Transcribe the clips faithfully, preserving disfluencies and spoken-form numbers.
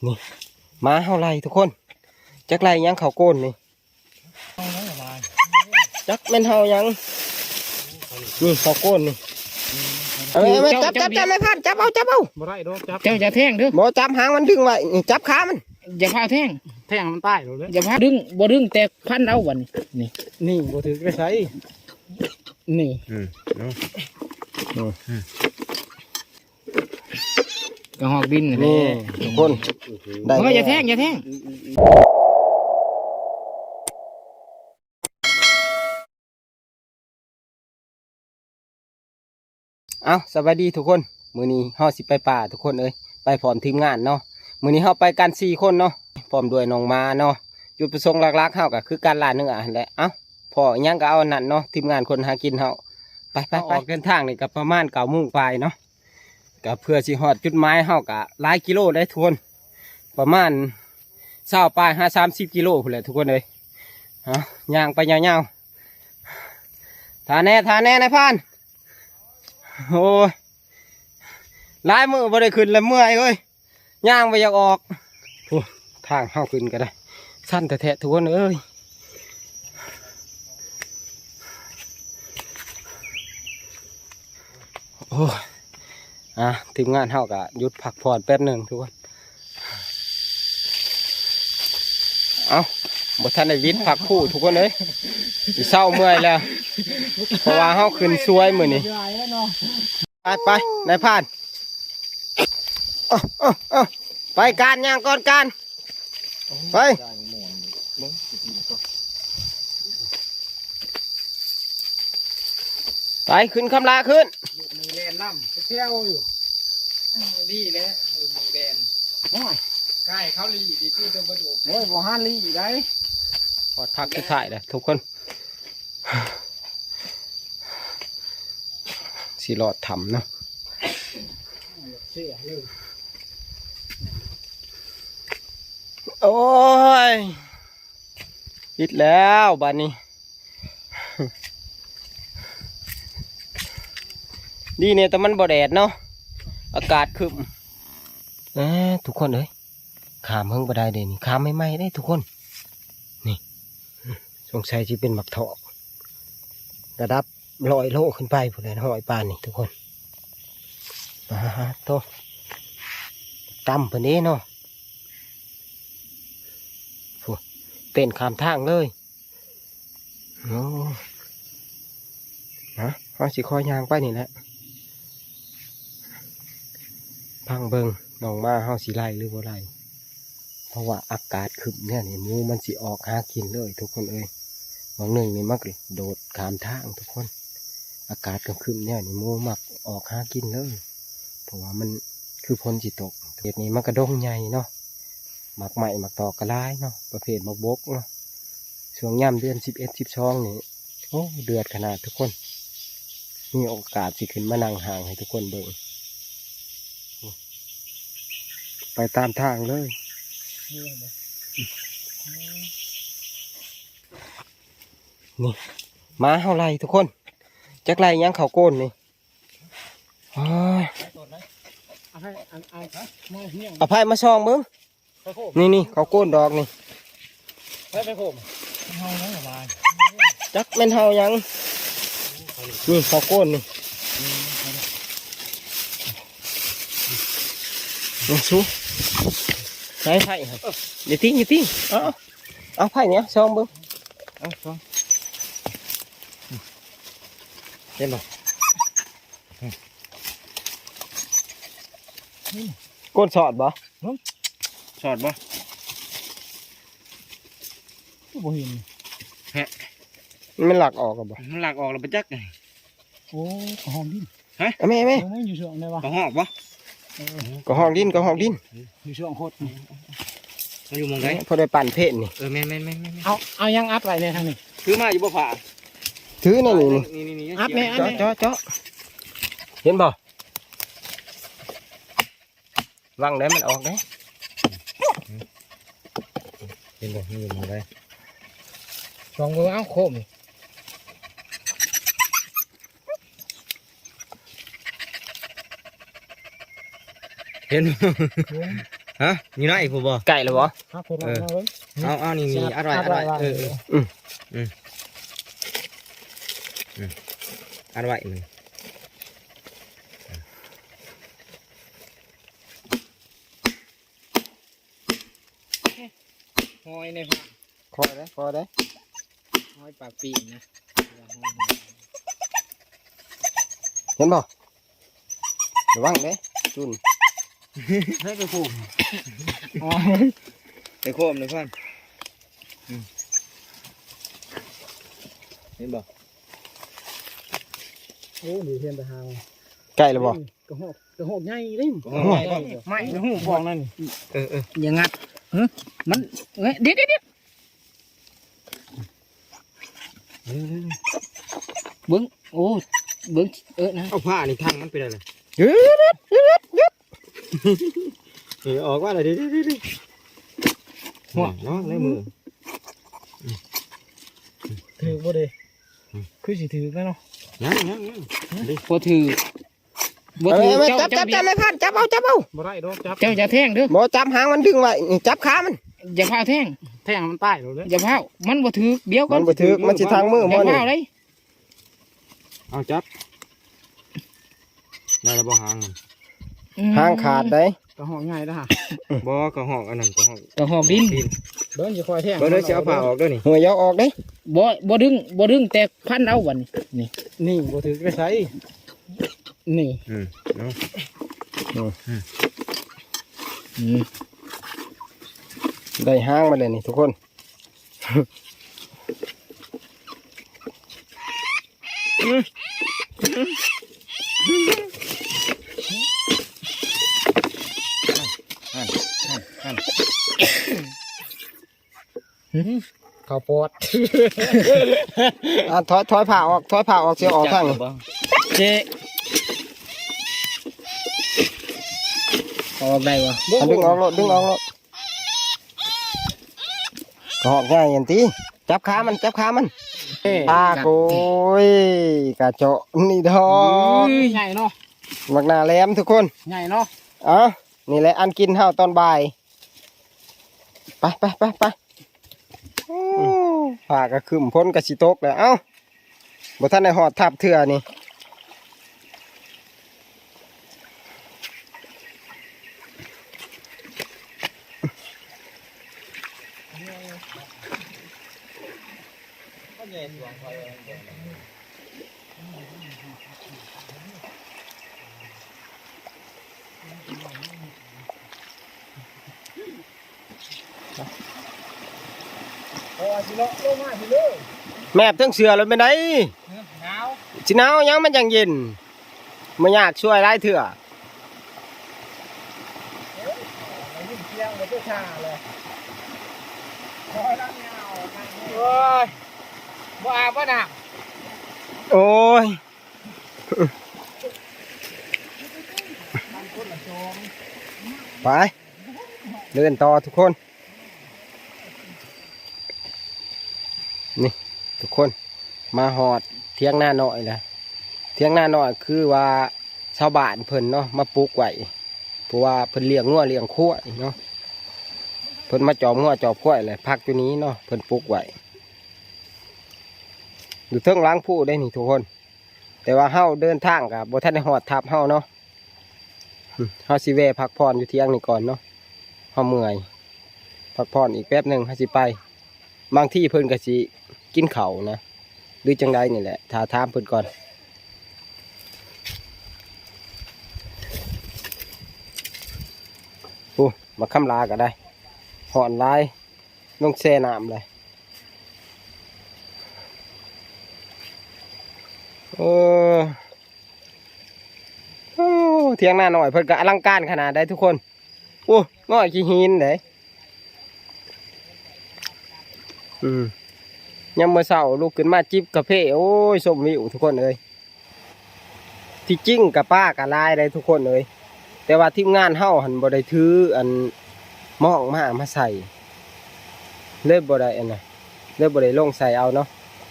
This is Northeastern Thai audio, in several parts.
นี่ หมาเฮาไล่ทุกคน จักไล่หยังเขาโกนนี่ จักแม่นเฮาหยัง นี่เขาโกนนี่ เอาไว้ เอาไว้ จับ จับ จับ นายพัน จับเอา จับเอา บ่ได้ดอก จับ เจ้าอย่าแทงเด้อ บ่ จับหางมันดึงไว้ นี่ จับขามัน อย่าพาแทง แทงมันตายแล้วเด้อ อย่าพาดึง บ่ดึงแต่พันเอาวันนี้ นี่ นี่บ่ถือไปใส่ นี่ อืม เอา อืม กระหอกดินนี่แหละ นี่ ทุกคน ได้ เฮ้ย อย่าแทง อย่าแทง เอ้า สบายดีทุกคน มื้อนี้เฮาสิไปป่าทุกคนเอ้ย ไปพร้อมทีมงานเนาะ มื้อนี้เฮาไปกันสี่คนเนาะ พร้อมด้วยน้องหมาเนาะ จุดประสงค์หลักๆเฮาก็คือการล่าเนื้อหั้นแหละ เอ้า พ้อหยังก็เอาอันนั้นเนาะ ทีมงานคนหากินเฮา ไปๆๆ ออกเดินทางนี่ก็ประมาณเก้าโมงปลายเนาะ ก็เพื่อสิฮอดจุดหมายเฮาก็หลายกิโลได้ทุกคน ประมาณซาวปลายหาสามสิบกิโลพู้นแหละทุกคนเอ้ย ฮะ ย่างไปยาวๆ ท่าแน่ ท่าแน่ นายพราน โอ้ย หลายมื้อบ่ได้ขึ้นแล้วเมื่อยเอ้ย ย่างบ่อยากออก โอ้ ทางเฮาขึ้นก็ได้ ชันแท้ๆ ทุกคนเอ้ย โอ้ย อ่ะ ทีมงานเฮาก็หยุดพักผ่อนแป๊บหนึ่งทุกคน เอ้า บ่ทันได้วิดพักคู่ทุกคนเอ้ย สิเซาเมื่อยแล้ว เพราะว่าเฮาขึ้นสวยมื้อนี้ ไปไป นายพราน เอาเอาเอา ไปการย่างก่อนการ ไป ไปขึ้นคำลาขึ้น มีแลนน้ำเที่ยวอยู่ ดีแล้ว มีแลน โอ้ย ใกล้เขาลีดีที่จะมาดู โอ้ย บ่หันลีได้ พอดพักสุดท้ายแล้วทุกคน สิรอดถ้ำเนาะ เสียเลย โอ้ย อิดแล้วบาดนี้ ดีเนี่ยแต่มันบ่แดดเนาะ อากาศครึ้ม เอ้อ ทุกคนเอ้ย ข้ามเพิ่งบ่ได้เด้นี่ ข้ามใหม่ๆเด้ทุกคน นี่ สงสัยสิเป็นหมากเถาะ ระดับร้อยโลขึ้นไปพู้นแหละ ห้อยปานนี่ทุกคน อ่า โต ต่ำเพิ่นเด้เนาะ โอ้ เต้นข้ามทางเลย โอ้ ฮะ เฮาสิค่อยย่างไปนี่แหละ พังเบิ่งน้องหมาเฮาสิไล่หรือบ่ไล่ เพราะว่าอากาศครึ้มแนวนี้หมูมันสิออกหากินเลยทุกคนเอ้ย บางหนึ่งนี่มันก็โดดข้ามทางทุกคน อากาศครึ้มๆแนวนี้หมูมักออกหากินเลย เพราะว่ามันคือฝนสิตก เขตนี้มันก็ดงใหญ่เนาะ หมากไม้หมากตอกก็หลายเนาะ ประเภทหมากบกเนาะ ช่วงยามเดือนสิบเอ็ด สิบสองนี่ โอ้ เดือดขนาดทุกคน มีโอกาสสิขึ้นมานั่งห่างให้ทุกคนเบิ่ง ไปตามทางเลย นี่ หมาเฮาไล่ทุกคน จักไล่หยังเขาโกนนี่ โอ้ย เอาไผ เอาไผมาส่องเบิ่ง ไปโคม นี่ นี่ เขาโกนดอกนี่ ไป ไปโคม จักแม่นเฮาหยัง นี่เขาโกนนี่ นี่สู ใช้ไผ อย่าทิ้ง อย่าทิ้ง เอา เอาไผเนี่ยส่องเบิ่ง เอาส่อง เห็นบ่ โกนสอดบ่ สอดบ่ บ่เห็น ฮะ มันหลักออกบ่ มันหลักออกแล้วไปจักไง โอ้ กระหอกดิน ฮะ เอาแม่ แม่ โอ้ มันอยู่ช่วงไหนวะ กระหอกบ่ เออ กระหอกดิน กระหอกดิน อยู่ช่วงโคตรนี่ มันอยู่หม่องใด พอได้ปั่นเพชรนี่ เออ แม่นๆๆๆ เอา เอายังอัดไว้ในทางนี้ ถือมาอยู่บ่ผ่า ถือในนี่นี่ นี่ๆๆ อัดแม่ อัดแม่ เจาะ เจาะ เจาะ เห็นบ่ วางได้มันออกได้ เห็นบ่ มันอยู่หม่องใด สองมือเอาโคม เห็นบ่ เห็น ฮะ อยู่ไหนผมบอก ไก่เหรอบ่ ครับผม เออ เอามาเบิ่ง เอา เอา นี่ นี่ อัดไว้ อัดไว้ อัดไว้ เออ เออ อืม อืม อืม อัดไว้มัน หอยในผ้า คอยเด้อ คอยเด้อ หอยปากปีกนะ เห็นบ่ ระวังเด้ จุ่น ให้ไปโคม อ๋อ ไปโคมเลยเพื่อน อืม เห็นบ่ โอ้ นี่เห็นแต่หาง ใกล้แล้วบ่ กระหอก กระหอกใหญ่เด้ กระหอกใหญ่บ่ ไม่ กระหอกบ่องนั่น เออ เออ อย่างัด ฮะ มัน เอ้ย เดี๋ยว เดี๋ยว เดี๋ยว เบิ่ง โอ้ เบิ่ง เออ นะ เอาผ้านี่ทางมันไปเลย หยุด หยุด หยุด หยุด เออ ออกมาเลย เดี๋ยว เดี๋ยว เดี๋ยว หัว เนาะ ในมือ ถือบ่เด้ อืม คือสิถือแล้วเนาะ ยัง ยัง ยัง พอถือ บ่ถือ เออ เจ้า จับ จับ จับ จับ ไม่พลาด จับเอา จับเอา บ่ได้ดอก จับ เจ้าอย่าแทงเด้อ บ่ จับหางมันดึงไว้ นี่ จับขามัน อย่าพาแทง แทงมันตายแล้วเด้อ อย่าพา มันบ่ถือ เดี๋ยวก่อน มันบ่ถือ มันสิทางมือ อย่า มันนี่ พาเลย เอาจับ ได้แล้วบ่หางมัน อืม หางขาดได้ กระหอกใหญ่นะฮะ บ่ กระหอกอันนั้น กระหอก กระหอกบิน บิน เบิ่งสิคอยแทง เบิ่งเด้อ สิเอาผ้าออกเด้อนี่ หัวเยาะออกเด้ บ่ บ่ดึง บ่ดึง แต่พันเอาบัดนี้ นี่ นี่บ่ถือไปใส่ นี่ อืม เนาะ อืม อืม ได้หางมาเลยนี่ทุกคน ข้าวโพด อ่ะ ถอย ถอยผ้าออก ถอยผ้าออก เสียออกทางนี้ เจ๊ ออกได้บ่ อ่ะ ดึงออกโลด ดึงออกโลด กระหอกใหญ่อันติ จับขามัน จับขามัน เอ้ย อ่า โอ้ย กระเจาะนี่ดอก อุ้ย ใหญ่เนาะ บักหน้าแหลมทุกคน ใหญ่เนาะ เอ้า นี่แหละอันกินเฮาตอนบ่าย ไป ไป ไป ไป อืม ฟ้าก็ครึ้ม ฝนก็สิตกแล้ว เอ้า บ่ทันได้ฮอดทับเทื่อนี่ โอ้ย สิเลาะลงมาสิเลย แมบทั้งเสือแล้วเป็นได หนาว สิหนาวหยังมันจังเย็น บ่อยากช่วยหลายเทื่อ เอ้ย ได้ยินเสียงบ่เจอท่าเลย คอยลังยาว โอ้ย บ่อาบบ่น้ำ โอ้ย ไป เดินต่อทุกคน นี่ ทุกคน มาฮอดเถียงนาน้อยแล้ว เถียงนาน้อยคือว่าชาวบ้านเพิ่นเนาะ มาปลูกไว้ เพราะว่าเพิ่นเลี้ยงงัวเลี้ยงควายเนาะ เพิ่นมาจอมงัวจอมควายแหละ พักอยู่นี้เนาะ เพิ่นปลูกไว้ อยู่เทิงหลังภูได้นี่ทุกคน แต่ว่าเฮาเดินทางก็บ่ทันได้ฮอดทับเฮาเนาะ เฮาสิแวะพักผ่อนอยู่เถียงนี่ก่อนเนาะ เฮาเมื่อย พักผ่อนอีกแป๊บหนึ่งเฮาสิไป บางทีเพิ่นก็สิกินข้าวนะ หรือจังใดนี่แหละ ถ้าถามเพิ่นก่อน โอ้ มาคำลาก็ได้ ฮ้อนหลาย ลงแช่น้ำเลย โอ้ โอ้ เถียงนาน้อยเพิ่นก็อลังการขนาดใดทุกคน โอ้ ง่อยขี้หินเด้ อืม ยามมื้อเช้าลุกขึ้นมาจิบกาแฟ โอ้ย ชมวิวทุกคนเอ้ย ที่จริงก็ปลาก็หลายได้ทุกคนเอ้ย แต่ว่าทีมงานเฮาหั่นบ่ได้ถืออันหม้องมา มาใส่ เลยบ่ได้อันน่ะ เลยบ่ได้ลงใส่เอาเนาะ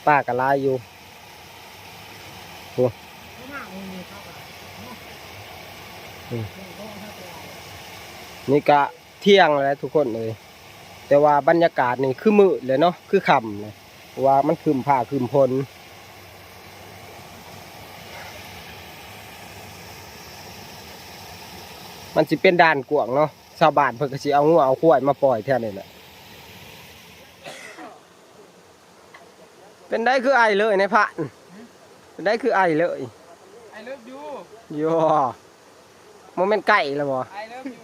ปลาก็หลายอยู่ โอ้ อืม นี่กะ เที่ยงแล้วทุกคนเอ้ย แต่ว่าบรรยากาศนี่คือมืดเลยเนาะ คือค่ำเลย เพราะว่ามันครึ้มฟ้าครึ้มฝน มันสิเป็นด่านกว้างเนาะ ชาวบ้านเพิ่นก็สิเอางัวเอาควายมาปล่อยแถวนี้แหละ เป็นได้คือไอเลยนายพราน เป็นได้คือไอเลย I love you โย่ บ่แม่นไก่แล้วบ่ I love you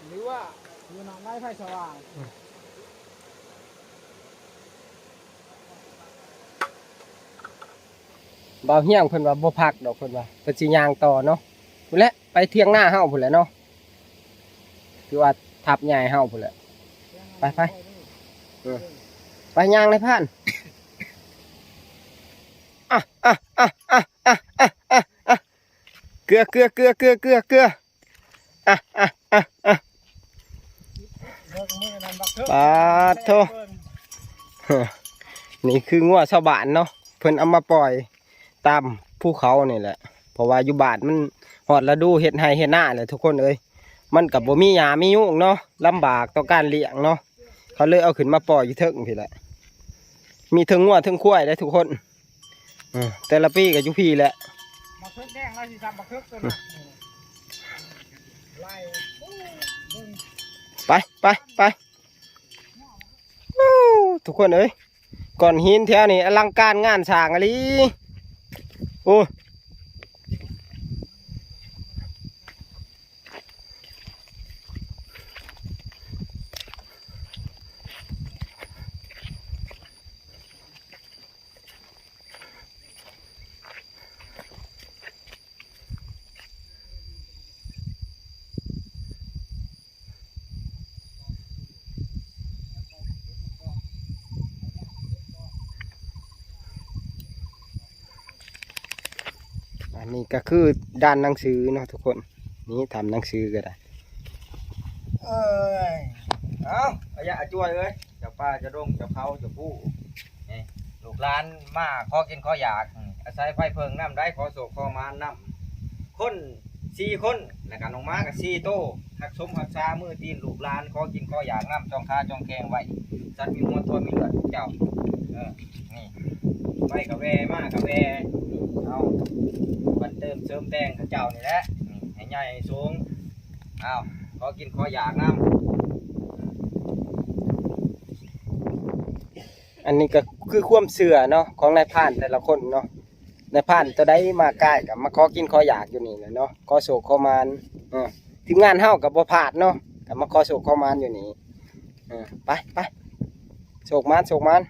หรือว่าอยู่หนองไม้ไผ่สว่าง บ่าวเฮียงเพิ่นว่าบ่พักดอก เพิ่นว่าเพิ่นสิย่างต่อเนาะ พู้นแหละ ไปเถียงนาเฮาพู้นแหละเนาะ คือว่าทับใหญ่เฮาพู้นแหละ ไปไป เออ ไปย่างนายพราน อ่ะ อ่ะ อ่ะ อ่ะ อ่ะ อ่ะ อ่ะ อ่ะ เกลือ เกลือ เกลือ เกลือ เกลือ เกลือ อ่ะ อ่ะ อ่ะ อ่ะ ปาดโธ่ นี่คืองัวชาวบ้านเนาะ เพิ่นเอามาปล่อยตามภูเขานี่แหละ เพราะว่าอยู่บ้านมันฮอดฤดูเฮ็ดไร่เฮ็ดนาแหละทุกคนเอ้ย มันก็บ่มีหญ้ามียุงเนาะ ลำบากต่อการเลี้ยงเนาะ เขาเลยเอาขึ้นมาปล่อยอยู่เทิงพี้แหละ มีเทิงงัวเทิงควายได้ทุกคน เออ แต่ละปีก็อยู่พี้แหละ บักเคิกแดงแล้วสิซ้ำบักเคิกตัวนั้น ไล่ ไป ไป ไป โอ้ ทุกคนเอ้ย ก้อนหินแถวนี้อลังการงานสร้างอีหลี โอ้ อันนี้ก็คือด่านหนังสือเนาะทุกคน นี่ถ้ำหนังสือก็ได้ เอ้ย เอา อายะอาจ้วยเอ้ย เจ้าป่าเจ้าดงเจ้าเขาเจ้าผู้ นี่ ลูกหลานมาขอกินขออยาก อืม อาศัยไฟเพิ่งนำได้ ขอโชคขอหมานนำ คนสี่คน แล้วก็น้องหมาก็สี่โต ฮักสมฮักษามือตีนลูกหลาน ขอกินขออยากนำ จ้องขาจ้องแข้งไว้ สัตว์มีหัวตัวมีเลือดเจ้า เออ นี่ ไปกะแว มากะแว เอา บันเติมเสริมแต่งเขาเจ้านี่แหละ นี่ ให้ใหญ่ให้สูง เอา ขอกินขออยากนำ อันนี้ก็คือความเชื่อเนาะ ของนายพรานแต่ละคนเนาะ นายพรานตัวใดมาใกล้ก็มาขอกินขออยากอยู่นี่แหละเนาะ ขอโชคขอหมาน เออ ทีมงานเฮาก็บ่พลาดเนาะ ก็มาขอโชคขอหมานอยู่นี่ เออ ไป ไป โชคหมาน โชคหมาน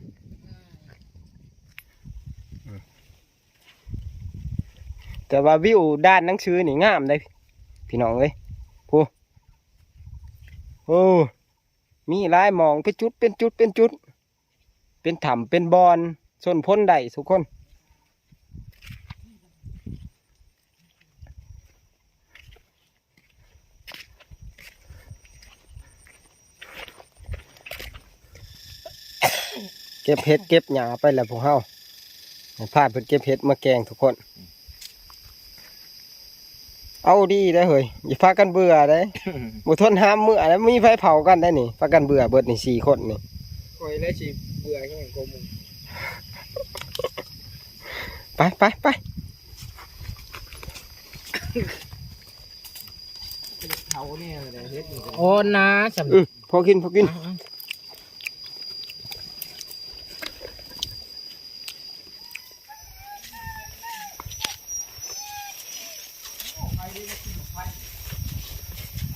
แต่ว่าวิวด่านหนังสือนี่งามเด้ พี่น้องเอ้ย โอ้ โอ้ มีหลายหม่อง เป็นจุด เป็นจุด เป็นจุด เป็นถ้ำ เป็นบ่อน ชนพลได้ทุกคน เก็บเห็ดเก็บหญ้าไปแล้วพวกเฮา ให้พาเพิ่นเก็บเห็ดมาแกงทุกคน เอาดีได้อเฮ้ย อย่าพากันเบื่อได้อ บ่ทนหามมื้อแล้ว มีไฟเผากันได้อนี่ พากันเบื่อเบิดนี่สี่คนนี่ ข่อยแล้วสิเบื่อแฮงกว่าหมู่ ไป ไป ไป เขาเนี่ยแหละเฮ็ดนี่ก็ โอ้นะสำ อืม พอกิน พอกิน อ่ะ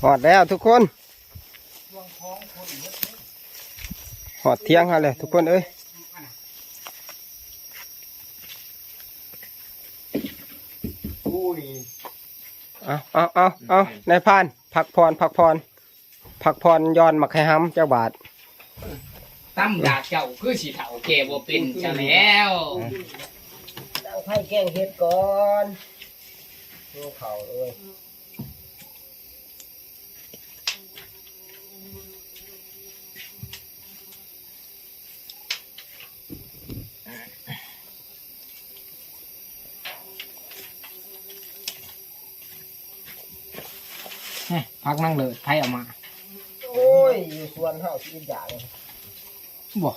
ฮอดแล้วทุกคน ฮอดเถียงเฮาแล้วทุกคนเอ้ย เอา เอา เอา เอา นายพราน พักผ่อน พักผ่อน พักผ่อน หย่อนหมากไข่หำจักบาท ตำดากเจ้าคือสิเฒ่าแก่บ่เป็นซะแล้ว ตั้งไฟแกงเห็ดก่อน หิวข้าวเอ้ย ผักนางเลิศไผเอามา โอ้ย อยู่สวนเฮาสิอีกอย่าง บ่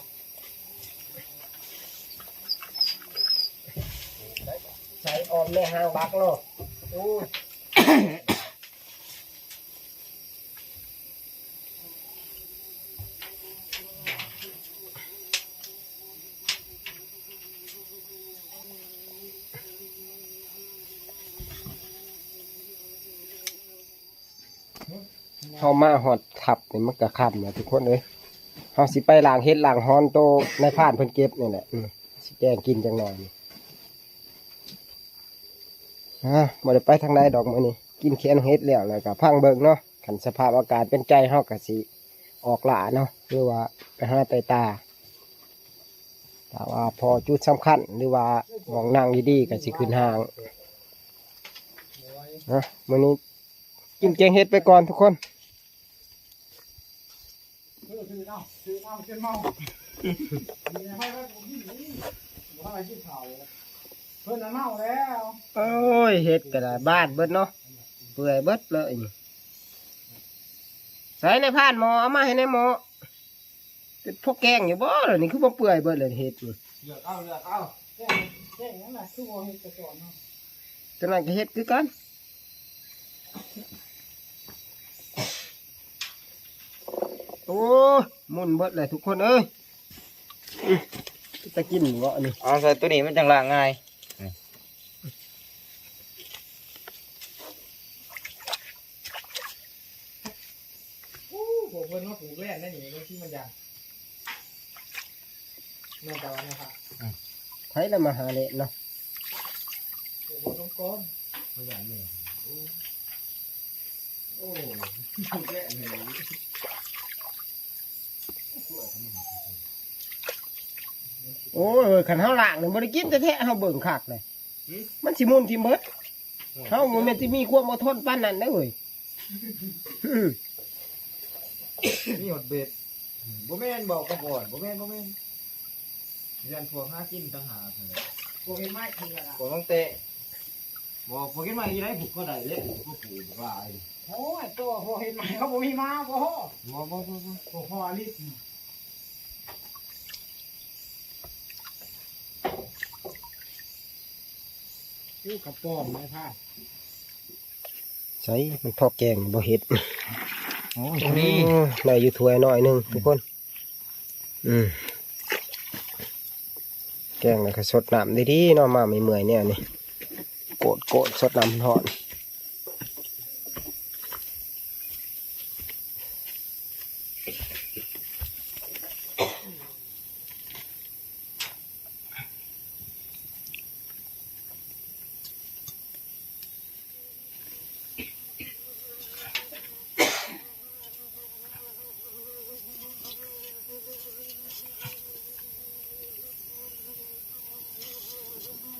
ใส่ออมแม่หางบักเนาะ โอ้ย เฮามาฮอดถ้ำนี่มันก็ค่ำแล้วทุกคนเอ้ย เฮาสิไปล้างเห็ดล้างฮอนโตนายพรานเพิ่นเก็บนี่แหละ อืม สิแกงกินจักหน่อยนี่ อ่า บ่ได้ไปทางใดดอกมื้อนี้ กินแค่เห็ดแล้ว แล้วก็พังเบิ่งเนาะ คันสภาพอากาศเป็นใจเฮาก็สิออกล่าเนาะ หรือว่าไปหาไต่ตา ถ้าว่าพอจุดสำคัญ หรือว่าหม่องนั่งดีๆ ก็สิขึ้นห้าง นะ มื้อนี้กินแกงเห็ดไปก่อนทุกคน เออ ถือเอา ถือเอาจนเมา มีอะไรให้ผมกินนี่ บ่ให้กินข้าวเลย เพิ่นน่ะเมาแล้ว โอ้ย เห็ดก็ได้ บาดเบิดเนาะ เปื่อยเบิดเลยนี่ ใส่ในพานหมอ เอามาให้ในหมอ เป็นพวกแกงอยู่บ่ล่ะนี่ คือบ่เปื่อยเบิดเลยเห็ดนี่ เลือกเอา เลือกเอา แกง แกงนั่นน่ะ คือบ่เห็ดกระสอนเนาะ ตัวนั้นก็เห็ดคือกัน โอ้ มุ่นเบิดเลยทุกคนเอ้ย อื้อ จะกินบ่อันนี้ เอาใส่ตัวนี้มันจังล้างง่าย โอ้ พวกเพิ่นมาปลูกแร่ได้นี่ บางทีมันยาก แม่นแต่ว่านะครับ อืม ไผละมาหาเล่นเนาะ ปลูกบ่ต้องก้อน บ่อยากแม่น โอ้ โอ้ ปลูกแร่นี่ โอ้ย คันเฮาล้างนี่บ่ได้กินแท้ๆ เฮาเบิ่งคักเลย หือ มันสิมุนทิ่มเบิด โอ้ย เฮาบ่แม่นสิมีความอดทนปานนั้นเด้อเว้ย อืม มีฮอดเบ็ด บ่แม่นบอกกะบ่อน บ่แม่น บ่แม่น ย่านพวกหากินต่างหากนั่นแหละ พวกเฮ็ดไม้คืออะไร พวกต้องเตะ บ่ พวกเฮ็ดไม้อยู่ไหน ผูกก็ได้เด้ ผูกก็ผูกบ่ว่าไอ้ โอ้ย ตัวพวกเฮ็ดไม้เขาบ่มีมาบ่ บ่ บ่ บ่ บ่ พวกพ่ออลิส อู้กระป๋อมไม้พาด ใส่มันพอแกงบ่เห็ด โอ้ย โอ้ พอดี ได้อยู่ถ้วยน้อยหนึ่งทุกคน อืม แกงแล้วก็สดน้ำดีๆเนาะ มาเมื่อยๆเนี่ยนี่ โกดโกดสดน้ำร้อน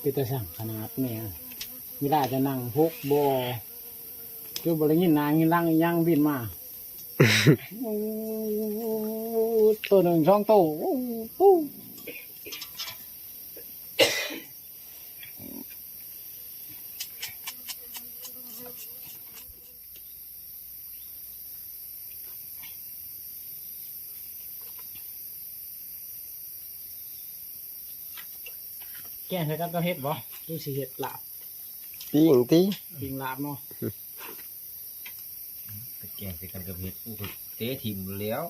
เป็นตาสั่งขนาดเนี่ย เวลาจะนั่งพกบ่ คือบ่ได้ยินนางยินลังอีหยังบินมา โอ้ ตัวหนึ่งสองตัว โอ้ แกงใส่กับเห็ดบ่ หรือสิเห็ดลาบ ปิ้งติ ปิ้งลาบเนาะ ไปแกงใส่กันกับเห็ด อู้ เตะถิ่มแล้ว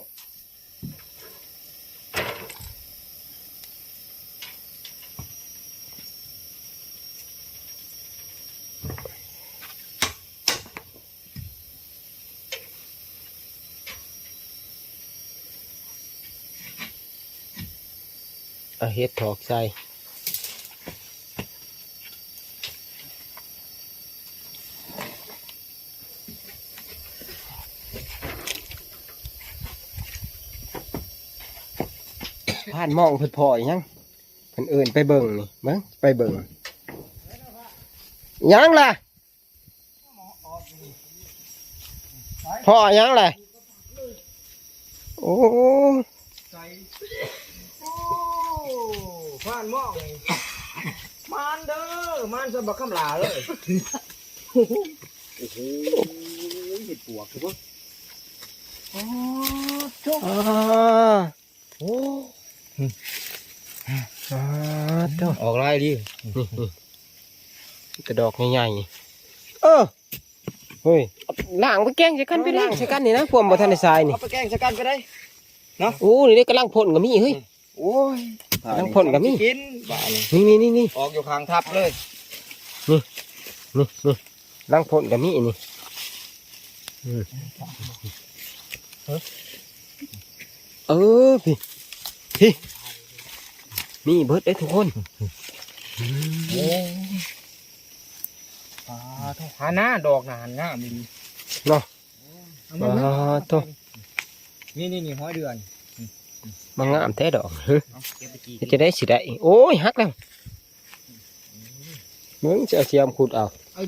เอาเห็ดถอกใส่ พรานมองเพิ่นพ้ออีหยัง เพิ่นเอิ้นไปเบิ่งนี่ เบิ่ง ไปเบิ่ง หยังล่ะ พ้อหยังล่ะ โอ้ ใส่ โอ้ พรานมอง มานเด้อ มานสะบักคำหลาเอ้ย โอ้โห เห็ดปวก ทุกคน โอ้ โจ้ อ่า โอ้ อ่า โจ้ ออกลายดี นี่ นี่ กระดอกใหญ่ๆ เออ เฮ้ย ล้างไปแกงใส่กันไปเลย ล้างใส่กันนี่นะ พวกบ่ทันได้ใส่นี่ เอาไปแกงใส่กันก็ได้ เนาะ โอ้ นี่เด้ กำลังพ่นก็มี เฮ้ย โอ้ย กำลังพ่นก็มี กิน บ้านี่ นี่ นี่ นี่ นี่ ออกอยู่ข้างทับเลย นี่ นี่ นี่ กำลังพ่นก็มี นี่ อืม เออ พี่ พี่ มีเบิดเด้อทุกคน โอ้ ปาดโถ่ หาหน้าดอกน่ะ หันงามดี เนาะ เอามา ปาดโถ่ นี่ นี่ นี่ หอยเดือน มางามแท้ดอก เอาเก็บไปกิน เฮ็ดจะได้สิได้ โอ้ย หักแล้ว มึงจะเอาเสียมขุดเอา เอา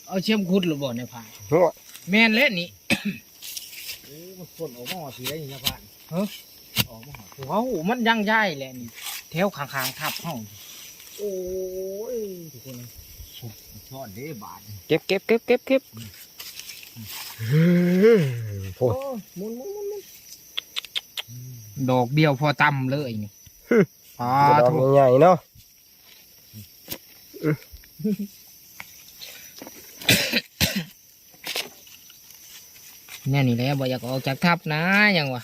เอาเสียมขุดหรือบ่ในผ่า โอ้ย แม่นแล้วนี่ โอ้ มันพ่นออกมาสิได้นี่นะพ่าน ฮะ ออกมาหา ว้าว มันยังย้ายแหละนี่ แถวข้างๆทับเฮา โอ้ย ทุกคน สุดยอดเด้บาดนี่ เก็บ เก็บ เก็บ เก็บ เก็บ อืม โอ้ย หมุน หมุน หมุน หมุน ดอกเดียวพอตำเลยนี่ ปาด ดอก โถ่ ใหญ่ๆเนาะ แนวนี้แหละ บ่อยากออกจากทับนะ ยังวะ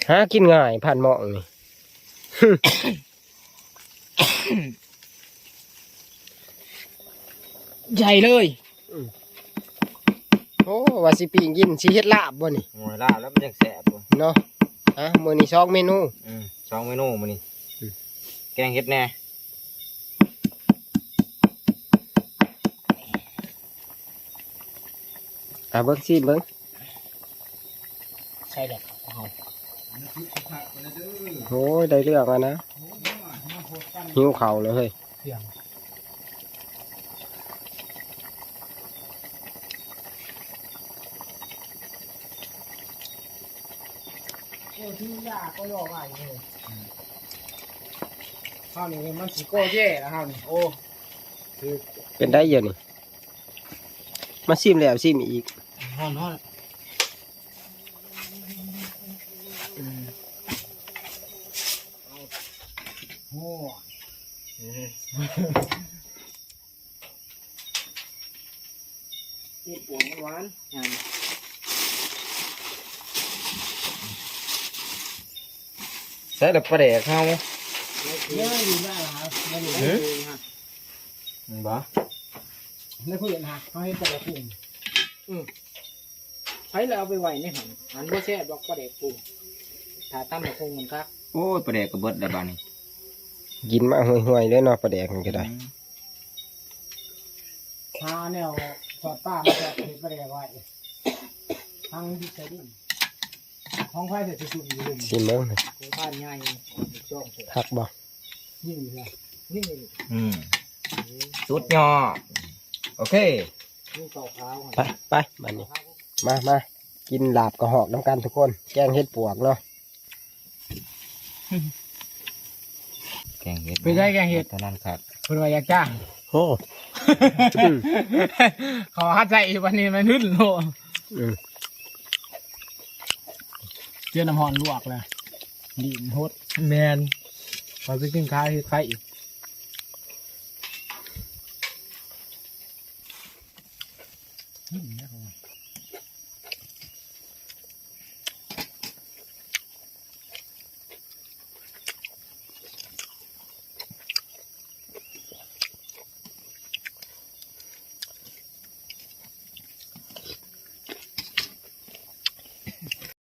หากินง่าย ผ่านหม่องนี่ ใหญ่เลย อืม โอ้ ว่าสิปิ้งกิน สิเฮ็ดลาบบ่นี่ โอ้ย ลาบแล้วมันยังแซ่บบ่ เนาะ อ่ะ มื้อนี้สองเมนู อืม สองเมนูมื้อนี้ อืม แกงเห็ดแหน่ อ่ะ เบิ่ง ซิมเบิ่ง ใช่แล้วครับ โอ้ย ได้เรื่องแล้วนะ หิวข้าวเลยเฮ้ย เพียง โอ้ ที่ยากก็รอไหวเลย อืม ข้าวนี่มันสิโก้แย่แล้วข้าวนี่ โอ้ คือ เป็นได้เยอะนี่ มาซิมแล้วซิมอีก ฮ้อนๆ อืม โอ้ อืม เห็ดปวกมันหวาน ใส่แต่ปลาแดกเฮา เยอะอยู่ได้ครับ หือ มันบ่ ในพื้นฮะ เขาเห็นแต่ละกลุ่ม อืม ไผละเอาไปไว้ในหั่น หั่นบ่แซ่บดอกปลาแดกปรุง ถ้าตำบักหุ่งมันคัก โอ้ย ปลาแดกก็เบิดแล้วบาดนี้ กินมาห่วยๆเด้อเนาะ ปลาแดกมันก็ได้ อืม หาแนวทอดปลามาทอดเห็ดปลาแดกไว้ ทั้งที่ใส่ดิน ของไผใส่ถุงอยู่เลย ชิมเบิ่ง ของบ้านใหญ่ ช่องเถอะ คักบ่ นี่เลย นี่เลย อืม สุดยอด โอเค นี่เก่าขาว ไป ไป บัดนี้ มา มา กินลาบกระหอกนำกันทุกคน แกงเห็ดปวกเนาะ แกงเห็ด เป็นไงแกงเห็ด เท่านั้นครับ เพิ่นว่าอยากจ้าง โอ้ อืม ขอหัดใส่อีกวันนี้มันหึ่นโล อืม เจอน้ำฮ้อนลวกแล้ว ดีดหด แม่น ขอไปกินข้าวเฮ็ดไข่อีก อืม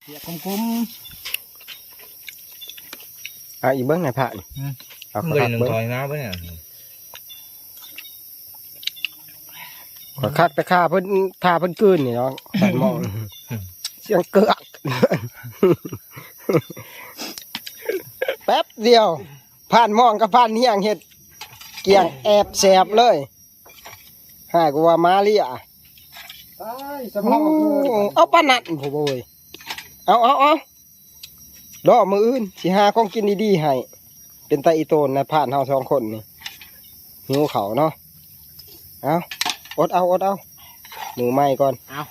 เปียกกลมๆ อ่ะ อีกเบิ่งหน่อยพระนี่ อืม เอา เบิ่ง คักๆ หนึ่ง เบิ่ง ถอยมาปะเนี่ย ข้อยคักแต่ข้าเพิ่น ถ้าเพิ่นกลืนนี่เนาะ ผ่านหม่อง เสียงเกือก แป๊บเดียว ผ่านหม่องกับผ่านเฮียงเฮ็ด เกลี้ยงแอบแสบเลย หากว่ามาเลีย ตาย สภาพมันคือ โอ้ เอาปานนั้น โอ้โหย เอา เอา เอา รอมื้ออื่น สิหาของกินดีๆให้ เป็นตาอีโตนนายพรานเฮาสองคนนี่ หิวข้าวเนาะ เอา อดเอา อดเอา มื้อใหม่ก่อน เอา